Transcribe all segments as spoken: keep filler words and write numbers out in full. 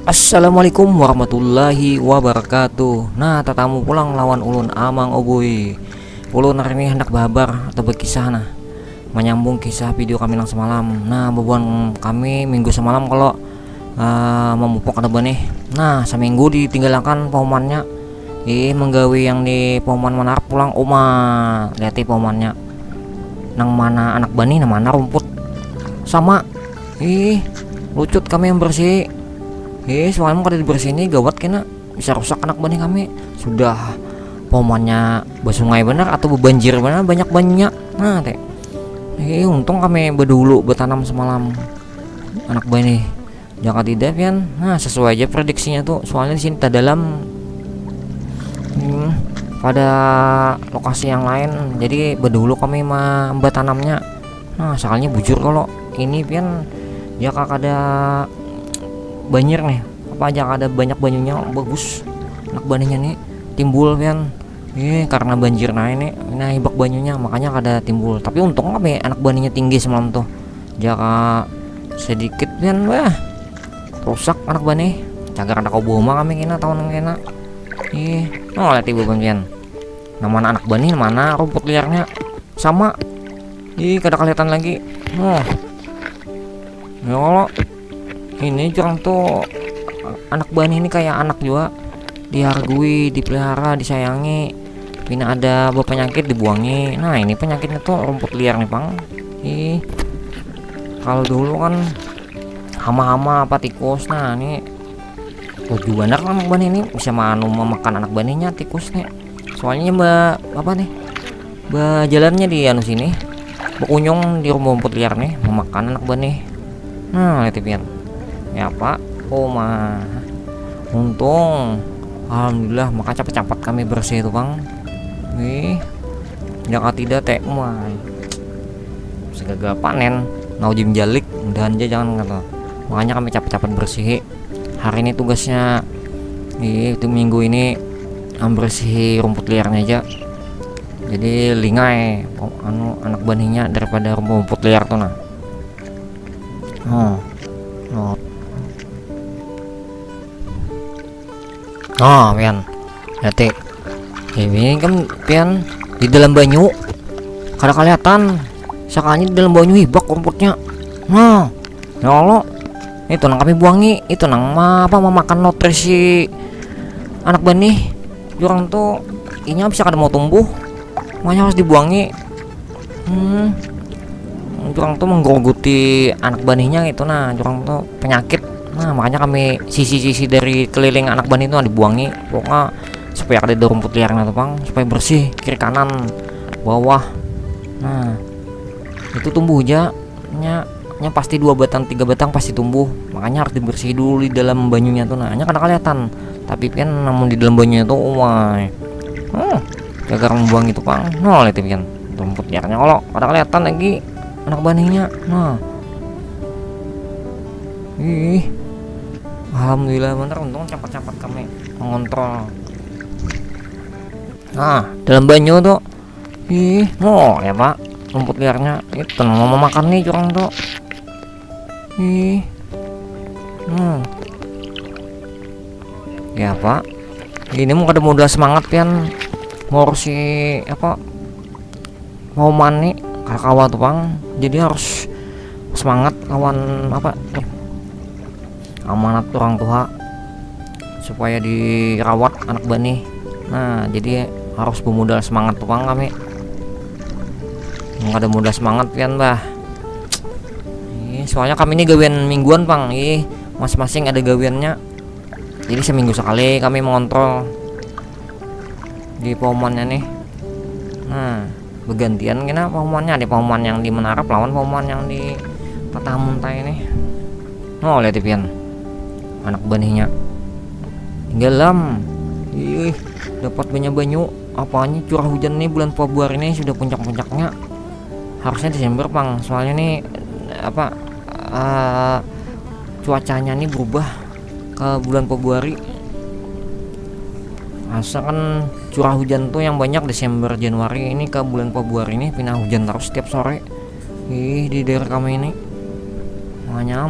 Assalamualaikum warahmatullahi wabarakatuh. Nah, tatamu pulang lawan ulun Amang Obui. Ulun hari ini hendak bahabar atau berkisah nah. Menyambung kisah video kami nang semalam. Nah, bubuhan kami minggu semalam kalau uh, memupuk ada benih. Nah, seminggu ditinggalakan pahumannya. Ih, menggawi yang di pahuman manarap pulang uma. Lihat pahumannya. Nang mana anak bani, nang mana rumput. Sama. Ih, lucut kami yang bersih. Ih, soalnya kada dibersih ini gawat kena bisa rusak anak bani kami. Sudah pahumannya bersungai benar atau berbanjir benar banyak banyaknya. Nah, teh. Ih, untung kami berdulu bertanam semalam anak bani. Jaka tidak pian, nah sesuai aja prediksinya tuh. Soalnya di sini tak dalam hmm, pada lokasi yang lain. Jadi berdulu kami membuat tanamnya. Nah, soalnya bujur kalau ini pian jaka kada banjir nih, apa aja kada banyak banyunya bagus anak baninya nih timbul pian. Ini karena banjir nah ini, nah hibak banyunya makanya kada timbul. Tapi untung kami anak baninya tinggi semalam tuh. Jaka sedikit pian wah rusak anak bani. Cagar ada kau boma kami kena tahun kena. Ih, oh lihat ibu pian. Nah, mana anak bani, mana rumput liarnya? Sama. Ih, kada kelihatan lagi. Nah. Ya Allah. Ini jurang tuh anak bani ini kayak anak juga. Dihargui, dipelihara, disayangi. Pina ada berpenyakit dibuangi. Nah, ini penyakitnya tuh rumput liar nih, Bang. Ih. Kalau dulu kan hama-hama apa tikus. Nah, ini lucu benar anak bani ini bisa manu memakan anak baninya tikus nih. Soalnya mbak apa nih? Mbak jalannya di anu sini. Berkunjung di rumah rumput liar nih, memakan anak bani. Nah, lihat pian. Ya, Pak. Oh, mah. Untung alhamdulillah maka cepat-cepat kami bersih itu, Bang. Nih. Jaka tidak teh, wah. Segagal panen, naujim jalik, mudahan aja jangan kata. Makanya kami cepat-cepat bersih. Hari ini tugasnya di itu minggu ini membersihi rumput liarnya aja. Jadi lingai anu anak baninya daripada rumput liar tuh nah. Oh. Oh. Oh, pian. Lihat ini kan pian di dalam banyu kada kelihatan. Sakanya di dalam banyu hibak rumputnya. Nah, ya Allah. Itu nang kami buangi, itu nang apa memakan nutrisi anak bani. Jurang tuh inya bisa kada mau tumbuh. Makanya harus dibuangi. Hmm. Jurang tuh menggerogoti anak baninya gitu nah, jurang tuh penyakit. Nah, makanya kami sisi-sisi dari keliling anak bani itu dibuangi. Pokoknya supaya ada rumput liarnya tuh, Bang, supaya bersih kiri kanan bawah. Nah, itu tumbuh aja nya nya pasti dua batang tiga batang pasti tumbuh, makanya harus dibersih dulu di dalam banyunya tuh nah nya kada kelihatan, tapi kan namun di dalam banyunya tuh wah hmm, gagal membuang itu pang nah lihat kan rumput liarnya kalau kada kelihatan lagi anak baninya nah ih alhamdulillah bener untung cepat-cepat kami mengontrol nah dalam banyu tuh Ih, oh ya pak, rumput liarnya itu mau memakan nih curang tuh. Ih, hmm, ya pak, ini mau ada modal semangat pian mau si apa mau mani karkawa tuh pang, jadi harus semangat lawan apa amanat orang tua supaya dirawat anak bani nah jadi harus bermodal semangat tukang kami nggak ada modal semangat pian bah ini soalnya kami ini gawian mingguan pang ih masing-masing ada gawiannya jadi seminggu sekali kami mengontrol di paumannya nih nah bergantian kena paumannya ada pauman yang di menarap lawan pauman yang di patah muntai nih oh lihat pian anak benihnya tinggal lam ih dapat banyak banyu apanya curah hujan nih bulan Februari ini sudah puncak-puncaknya harusnya Desember pang soalnya nih apa uh, cuacanya nih berubah ke bulan Februari asa kan curah hujan tuh yang banyak Desember Januari ini ke bulan Februari ini pindah hujan terus setiap sore ih di daerah kami ini makanya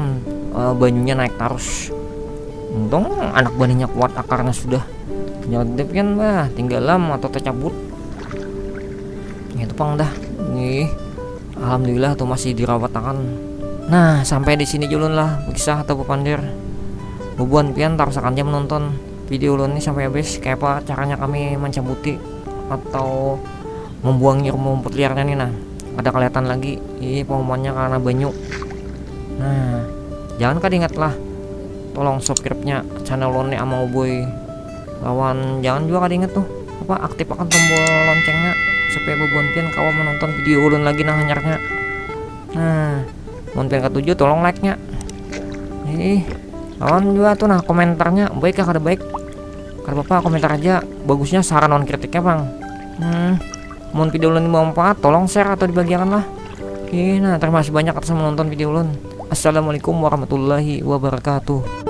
uh, banyunya naik terus Untung anak baninya kuat akarnya sudah. Jangan pian bah, tinggalam atau tercabut. Itu pang dah. Nih, alhamdulillah tuh masih dirawatakan. Nah, sampai di sini julun lah, kisah atau bepandir. Bubuhan pian tarusakan aja menonton video ulun ini sampai habis, kayak apa caranya kami mencabuti atau membuangi rumput liarnya nih. Nah, ada kelihatan lagi, ini pengumumannya karena banyu. Nah, jangan kada ingat lah, tolong subscribe-nya channel ulun nih, Amang Uboy. Lawan jangan juga kada ingat tuh, apa, aktifkan tombol loncengnya supaya bubuhan pian kawa menonton video ulun lagi nang hanyarnya. Nah, mun pian katuju, tolong like-nya. Ih, lawan juga tuh nah komentarnya, baik kah kada baik? Kada apa-apa, komentar aja. Bagusnya saran lawan kritiknya pang. Hmm, mun video ulun ini bermanfaat, tolong share atau dibagiakan lah. Oke, nah, terima kasih banyak atas menonton video ulun. Assalamualaikum warahmatullahi wabarakatuh.